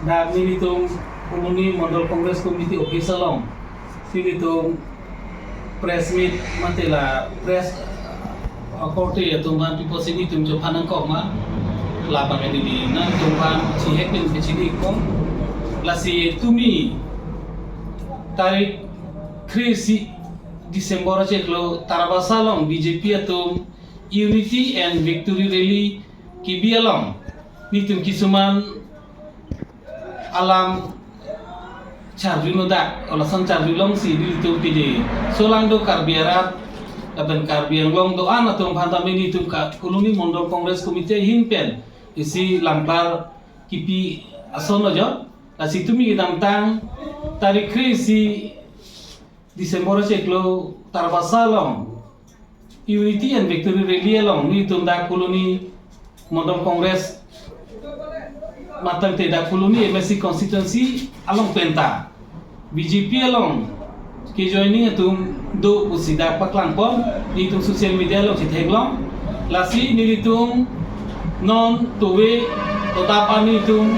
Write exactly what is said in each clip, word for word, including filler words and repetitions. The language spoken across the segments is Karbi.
Dak nelitum Phuloni Mandal Congress Committee office along nelitum press meet mate la press, uh, korte atum aphan pi apotsi nelitum chophan nangkok ma, labang neli nangtumphan chihek pen pachini kong. Lasi tumi tarik kre-isi December achiklo Tarabasa along B J P atum Unity and Victory Rally kebi along nelitum kisuman alam charjuno dak, o lason charjulongsi nelitum pini solangdo Karbi arat lapen Karbi Anglong do-an atum aphan tame nelitum ka Phuloni Mandal Congress Committee ahin pen isi lamklar kipi ason lo jo. Lasi tumi kedamtang tarik kre-isi December achiklo Tarabasa along Unity and Victory Rally along nelitum dak Phuloni Mandal Congress matangte dak Phuloni M A C constituency along penta B J P along kejoining atum do pusi dak paklangpon, nelitum social media along chitheklong. Lasi nelitum non tuwe totap an nelitum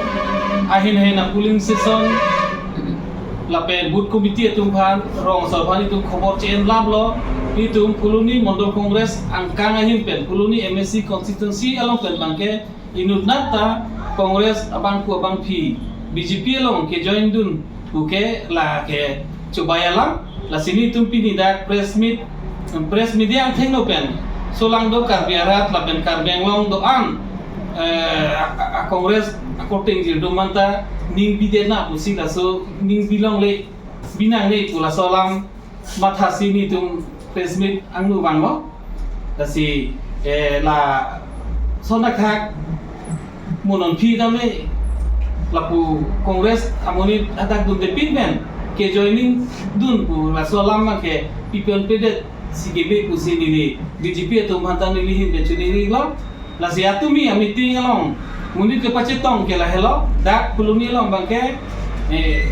ahin ahin a polling station lapen booth committee atum aphan, rong asor aphan nelitum khobor che-en laplo. Nelitum Phuloni Mandal Congress angkang ahin pen Phuloni M A C constituency along pen abangke inutnat ta Congress abangku abangpi B J P along kejoin dun puke lake chobei alam. Lasi nelitum pini dak press meet, press media angthengno pen solangdo Karbi arat lapen Karbi Anglong do-an, eh, a, a, a Congress akorte ingjir do manta ning bidena pusi laso ning bilongle, binangle pu laso alam mathasi nelitum press meet angno vanglo. Lasi, eh, lason akhak mo non aphi tame lapu Congress amonit adak dunde pin pen kejoining dun pu laso alam abangke pi pen pedet si kebe pusi neli B J P atum aphan ta neli ahin pen choningri lo. Lasi atumi a meeting along monit kepachetong ke lahelo, dak Phuloni along abangke, eh,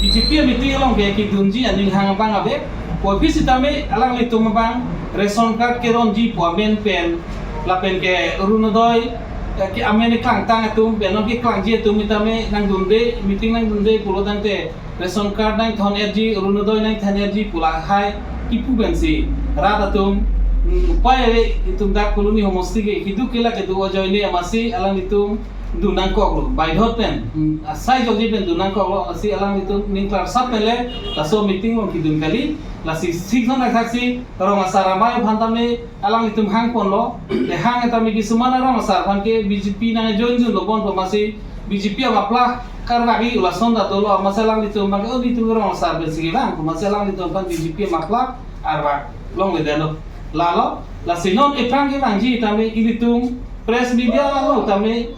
B J P a meeting along ke kedunji aning hang abang ave. Kopisi tame alanglitum abang ration card keronji pu amen pen lapen ke Orunodoi, eh, ke amen keklangtang atum pen non keklangji atum tame nangdunde, meeting nangdunde pulo tangte ration card nangthon-etji, Orunodoi nangthon-etji pu lahai kipu pensi rat atum, mm, upai ave. Itum dak Phuloni homosti ke keduk kelak kedo ajoine amatsi alanglitum dun nangkoklo, baidhot pen, mm, asai jokji pen dun nangkoklo, lasi alanglitum ning klarsap pen le laso meeting along kedun kali. Lasi sik non akhak si rong asar amei aphan tame alanglitum hangponlo. Te hang tame kisuman arong asar aphan ke B J P nangjoin dunlo bon pu amatsi B J P amapla karvak-i pu lason ta dolo, amatsi alanglitum abangke, o, nelitum rong asar pensi kevang pu amatsi alanglitum aphan B J P amapla arvak longledetlo. Lalo, lasi non ephrang kevangji tame ilitum press media along tame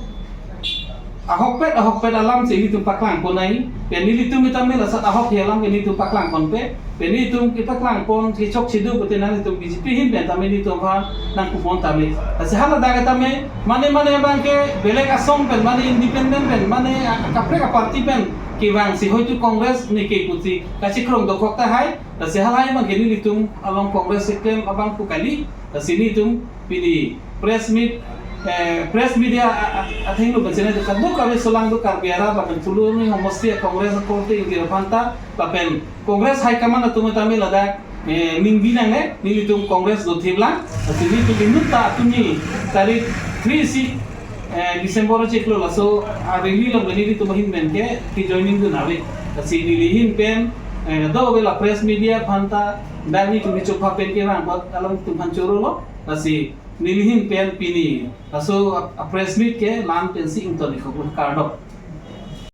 ahokpet ahokpet alam si ilitum paklangpon nai. Pen ilitum tame lasat ahok he alam ke ilitum paklangponpe. Pen ilitum kepaklangpon kechokche do pute nanglitum B J P ahin pen tame ilitum aphan nangpupon tame. Lasi haladak tame mane mane abangke belek asong pen, mane independent pen, mane a-, kaprek aparty pen kevangsi hoitu Congress neke pusi kachekrong dokok tahai. Lasi halahai abangke nelitum along Congress keklem abang pu kali. Lasi nelitum pini press meet, eh, press media a-, a-, athengno pensi nai kadokave solangdo Karbi arat lapen Phuloni homosti a Congress akorte ingjir aphan ta lapen Congress high command atum tame ladak, eh, ning binangne, nelitum Congress dothip lang. Lasi nelitum inut ta atumi tarik kre-isi, eh, December achiklo laso a rally along nelitum ahin pen ke kejoining dun ave. Lasi neli ahin pen, eh, do ave la press media aphan ta, dak nelitum chopha pen kevang apot alanglitum aphan chorolo. Lasi neli ahin pen pini laso a, a press meet ke la-an pensi ington-iklo, kardom.